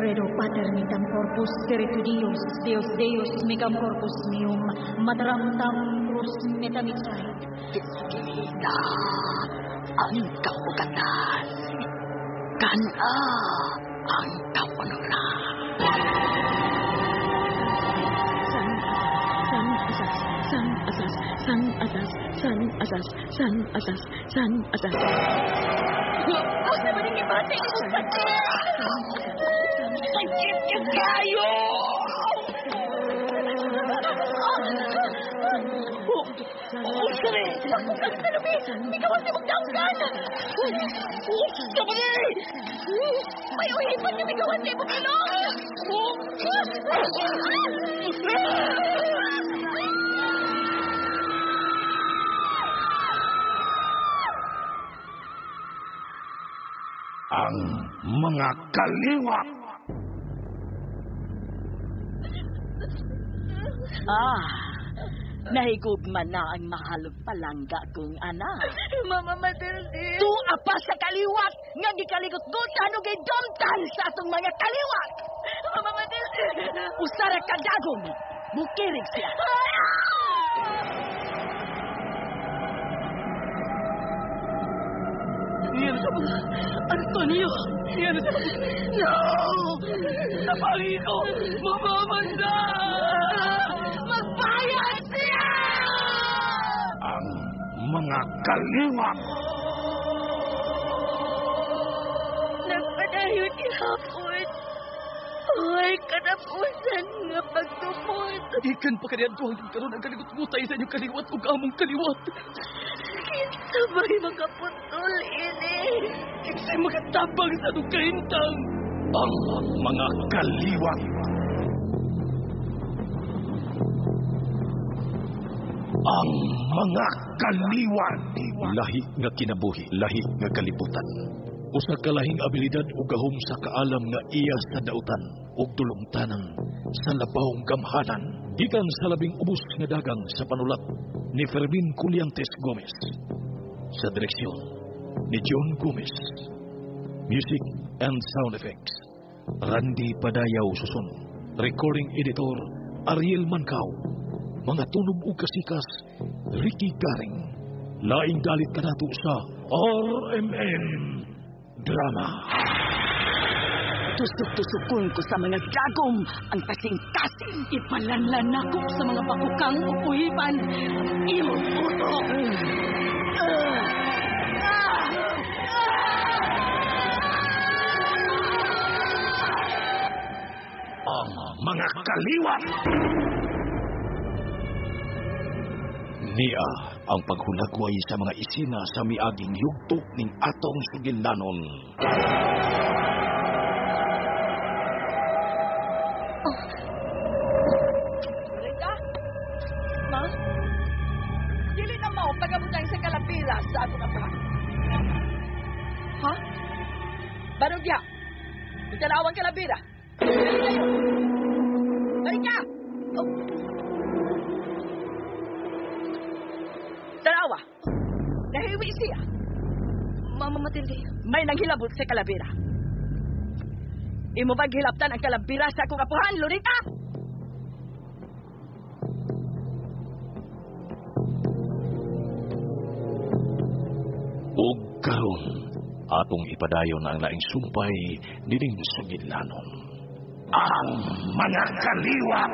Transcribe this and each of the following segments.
Credo Pater mitam corpus spiritu Dios, Deus Deus micam corpus meum, mataram tam cruz metamitsait. Kita ang kaugatan. Kana ang kaunuran. San, san, asas, san, asas, san, asas, san, asas, san, asas, san, asas. Asa ba ning ibati imong sakit? Sakit yung kayo! Unsa ni? Bakukang sa lubi! Ikaw ang simong danggan! Unsa ba ni? May uhipan nga migawan sa imong ilong! Ang mga kaliwat. Ah, nahigugma na ang mahalog palangga kong anak. Mama Matilde! Tuwa pa sa kaliwat nga gikaligot-gutan og gidomtan sa atong mga kaliwat. Mama Matilde! Usara ka dagom, mukirig siya. Antonio! No! Napangi ko! Mamamanda! Magbayad siya! Ang mga kaliwat. Nagpadayon gihapon. Ay, katapusan nga pagtupod. Ikan pa kaniadto hangtod karon ang kaligot-gutay sa inyong kaliwat ug among kaliwat. Kinsa ba'y makaputol ini? Kinsay makatabang sa atong kahintang. Ang mga kaliwat. Ang mga kaliwat. Lahi nga kinabuhi, lahi nga kalibutan. Usa ka lahing abilidad ug gahom sa kaalam nga iya sa dautan ug dulungtanan sa labawng gamhanan. Gikan sa labing ubos nga dagang sa panulat ni Fermin Culiantes Gomez. Sa direksyon ni John Gomez. Music and sound effects, Randy Padayaw Susun. Recording editor, Ariel Mancao. Mga tunog ug kasikas, Ricky Garing. Laing dalit kanato sa RMN Drama. Tusok-tusokon ko sa mga dagom ang kasing-kasing. Ipalanlan nako sa mga bakukang ug uhiban ang imong utok. Ang mga kaliwat. Niya ang paghulagway sa mga isina sa miaging yugto ning atong sugilanon. Loretta, Ma? Dili na mao pagabutang sa kalapira sa atong apuhan. Ha? Barugya, itanawang kalabira. Dali kayo. Balik ka! Oh. Tanawa, nahiwi siya. Mama Matilde, May nanghilabot sa kalabira. Imo bang gihilabtan ang kalabira sa akong apuhan, Loretta? Ug karon atong ipadayon ang laing sumpay nining sugilanon. Ang mga kaliwat.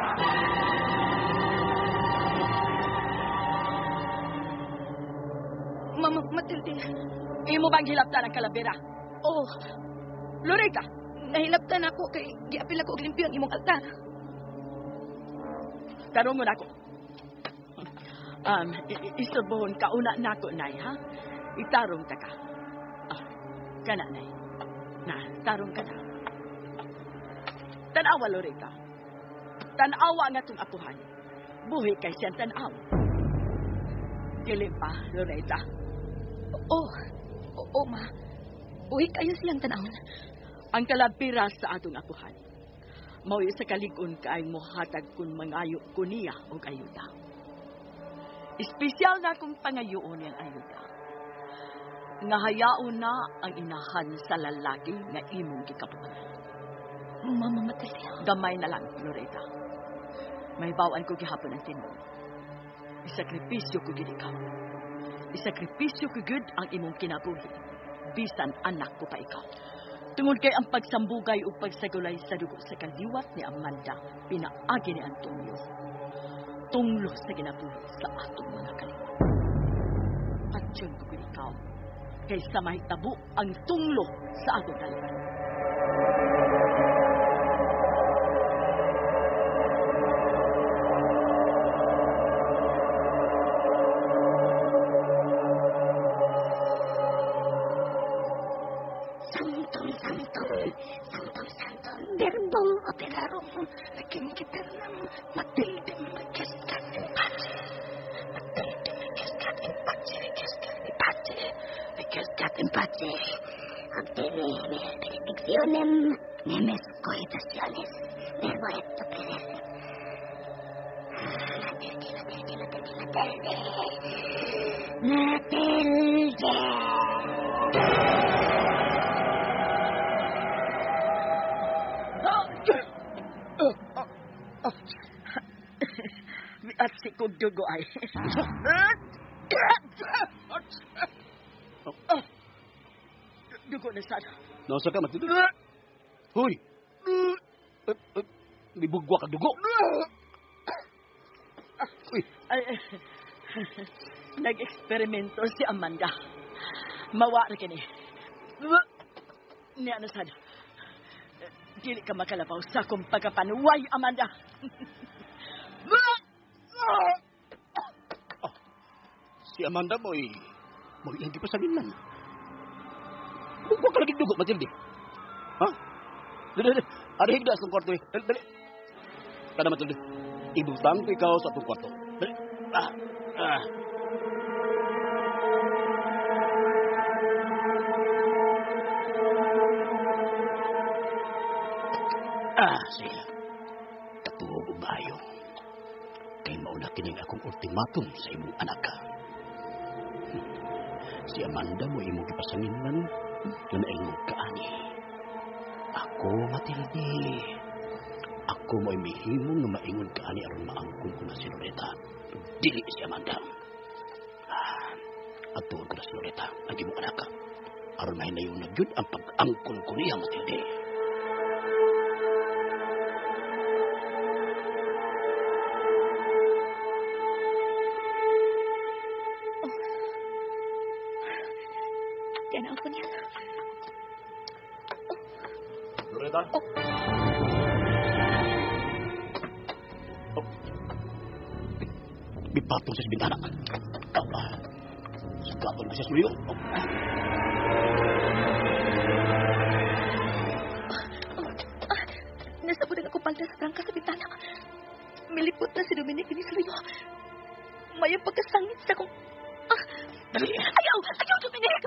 Mama Matilde. Imo bang gihilabtan ang kalabira? Oh, Loretta, nahilabtan ako kay giapil ako og limpyo ang imong altar. Tanungon ako. Istorbohon ka una nako, Nay, ha? Itarong ta ka. Ah, kana, Nay. Na, tarong ka na. Tanawa, Loretta. Tanawa nga itong apuhan. Buhi kay siyang tanaw. Dili pa, Loretta. Oh, oo, ma. Buhi kayo siyang tanawon. Ang kalabira sa atong apuhan. Mauyo sa kalig-on kay mohatag kun mangayo ko niya og ayuda. Espesyal na akong pangayoon niyang ayuda. Nga hayaon na ang inahan sa lalaki nga imong gikapuhan. Mama Matilde. Gamay na lang, Loretta. May bawaan ko gihapon ang tinuod. Isakripisyo ko gid ikaw. Isakripisyo ko gid ang imong kinabuhi. Bisan anak ko pa ikaw. Tungod kay ang pagsambugay ug pagsagulay sa dugo sa kaliwat ni Amanda, pinaagi ni Antonio. Tunglo sa kinabuhi sa atong mga kaliwat. Patyon ko gid ikaw kaysa mahitabo ang tunglo sa atong kaliwat. Santum, santum, santum, santum, verbum operarum, requinquiternam, Matilde requiescat in pace. Matilde requiescat in pace, requiescat in pace, requiescat in pace. Obtene benedictionem, memes coitationes, verbo et operare. Matilde, Matilde, Matilde, Matilde. Matilde. At si kog dugo ay. Dugo na sana. Nasa ka, Matilde? Hoy! May bugwa ka dugo. Uy, Ay, ay. Nag-eksperimento si Amanda. Mawa ra kini. Niya na sad. Dili ka makalabaw sa akong pagkapanuway, Amanda. Si Amanda mo'y hindi pa sa linlan. Bugwa ka lagi dugo, Matilde. Ha? Dali, dali. Ari higda sa kwarto eh. Dali, dali. Kada, Matilde. Ibutang ko ikaw sa atong kwarto. Dali. Ah, ah. Ah, sige. Katuog og maayo. Kay mauna kining akong ultimatum sa imong anak. Si Amanda mo imong gipasanginlan nga naingon kaani. Ako, Matilde. Ako mo'y mihimo nga maingon kaani aron maangkon ko na si Loretta. Dili si Amanda. Ah, atuon ko na si Loretta, ang imong anak. Aron mahinayon na gyud ang pag-angkon ko niya, Matilde. Yan ako niya. Loretta? Oh. Bipatong sa bintana. Oh. Sugaton ko siya suyo. Oh. Nasabot ang ako palda sa trangka sa bintana. Milipot na si Dominic ni Suyo. May pagkasangit sa kong... Ah! Dali! Ayaw! Ayaw, Dominic!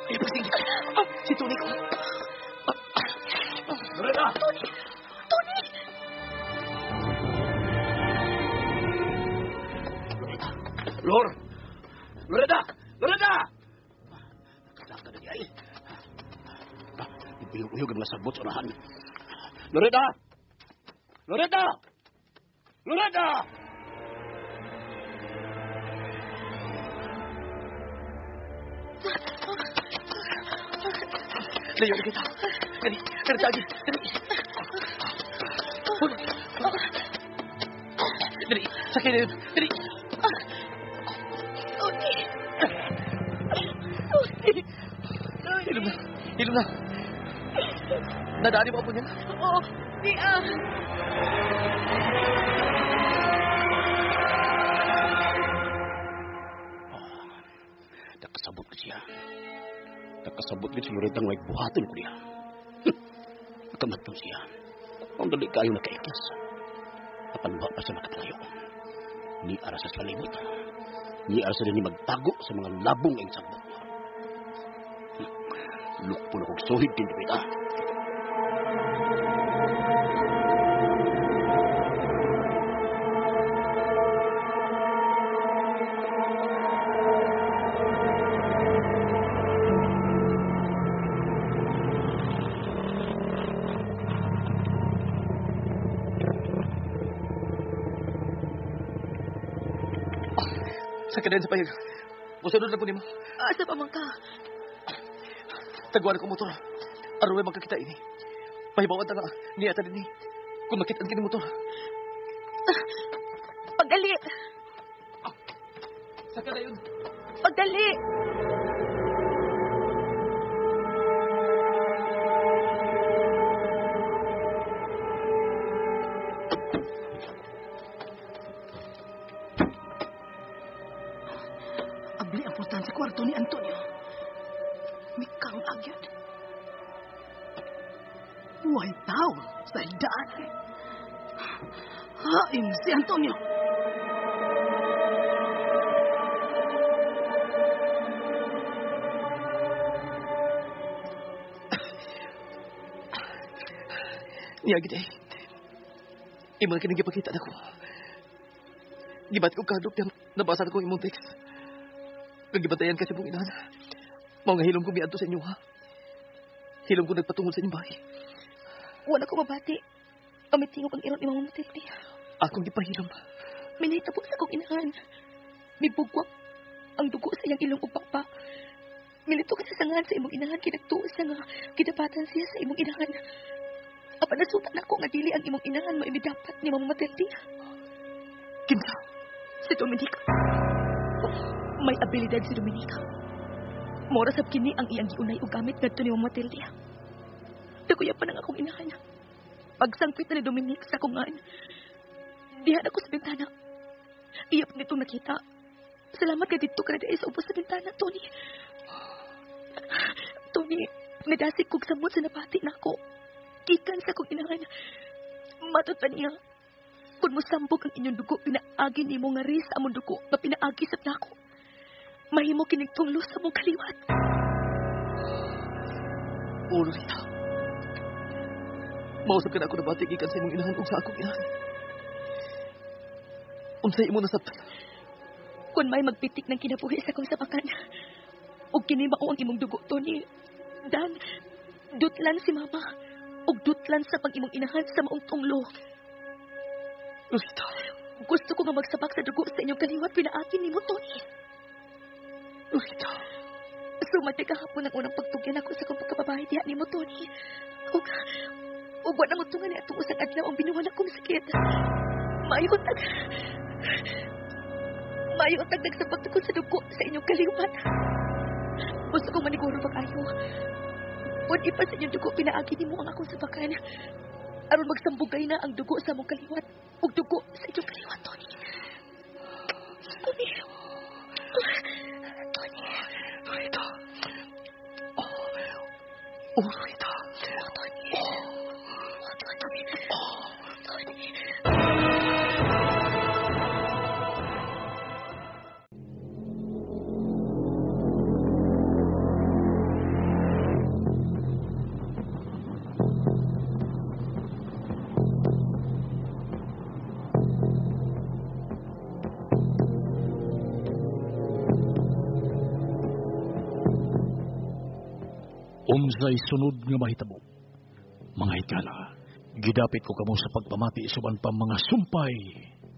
Ay, pasing! Si Tony ko! Loretta! Tony! Tony! Loretta! Lor! Loretta! Loretta! Nakadaka na niya eh. Uyog-uyog ang mga sabot sa unahan. Loretta! Loretta! Loretta! Layo na kita. Dali, dali, dali, dali. Dali, sakay na yun. Dali. Tony! Tony! Hilom na, hilom na. Nadali mo po niya. Oo, di ah. Nakasabot ko siya. Nakasabot ko si Loretta nga buhaton ko niya. Nakamatong siya. Ang dali kayo nakaikas. Apan wa pa siya makapalayo. Ni ara sa palibot. Ni ara sa ni magtago sa mga labong ang sabot. Lukpo na kong suhid din, Loretta. Sa kadayon sa payag. Musunod na po nimo. Asa pa man ka? Tagwan ko motor. Aron may magkakita ini. Pahibawan ta nga niya ta dinhi. Kung makita kini motor. Pagdali. Sa kadayon. Pagdali. Abli ang pultahan sa kwarto ni Antonio. Mikang agyad. Buhay tao sa higdaan. Hain si Antonio. Niya gid eh. Imo na kining gipakita nako. Gibat ko kadlok niyang nabasa ko imong text. Kag gibatayan ka sa imong inahan. Mao nga hilom ko miadto sa inyo ha. Hilom ko nagpatungod sa inyong bahay. Wala ko mabati. Amitingog ang iron imong Matilde. Akong gipahilom. Minahitabo sa akong inahan. Mibugwak ang dugo sa iyang ilong ug pakpak. Milito ka sa sangan sa imong inahan kinagtuo siya nga gidapatan siya sa imong inahan. Apan nasuta nako nga dili ang imong inahan mo imidapat ni Mama Matilde. Kinsa? Si Dominica. May abilidad si Dominica. Mora sab kini ang iyang giunay og gamit ngadto ni Mama Matilde. Dakuya pa nang akong inahan. Pagsangpit na ni Dominic sa akong ngan, diha na ko sa bintana. Iya pa nitong nakita. Salamat kay didto ka na sa ubos sa bintana, Tony. Tony, nadasig kog samot sa napati nako. Gikan sa akong inahan. Matod pa niya. Kung mosambog ang inyong dugo, pinaagi nimo nga rin sa among dugo, nga pinaagi sa nako. Mahimo kining tunglo sa among kaliwat. Oo, Lolita. Mausap ka na ako nabati gikan sa imong inahan ug sa akong inahan. Unsay imo nasabtan? Kung may magpitik ng kinabuhi sa akong sapakan, ug kini mao ang imong dugo, Tony. Dan, dutlan si Mama, ug dutlan sa pang imong inahan sa maong tunglo. Lolita. Gusto ko nga magsabak sa dugo sa inyong kaliwat, pinaagi nimo, Tony. Lolita. Sumati kahapon ang unang pagtugyan ako sa akong pagkababae diha nimo, Tony. Ug wa na motungan ni atong usang adlaw ang binuhan akong sakit. Maayo tag nagsabak ko sa dugo sa inyong kaliwat. Gusto kong maniguro pag-ayo. Kung ipa sa inyong dugo, pinaagi nimo ang akong sabakan. Aron magsambugay na ang dugo sa among kaliwat ug dugo sa inyong kaliwat, Tony. Tony. Tony. Lolita. Oh, Lolita. Oh, Tony. Oh, Tony. Oh, Tony. Unsay sunod nga mahitabo. Mga higala, gidapit ko kamo sa pagpamati suban pa mga sumpay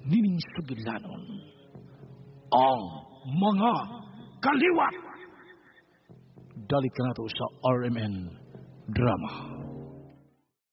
nining sugilanon. Ang mga kaliwat! Dalit ka nato sa RMN Drama.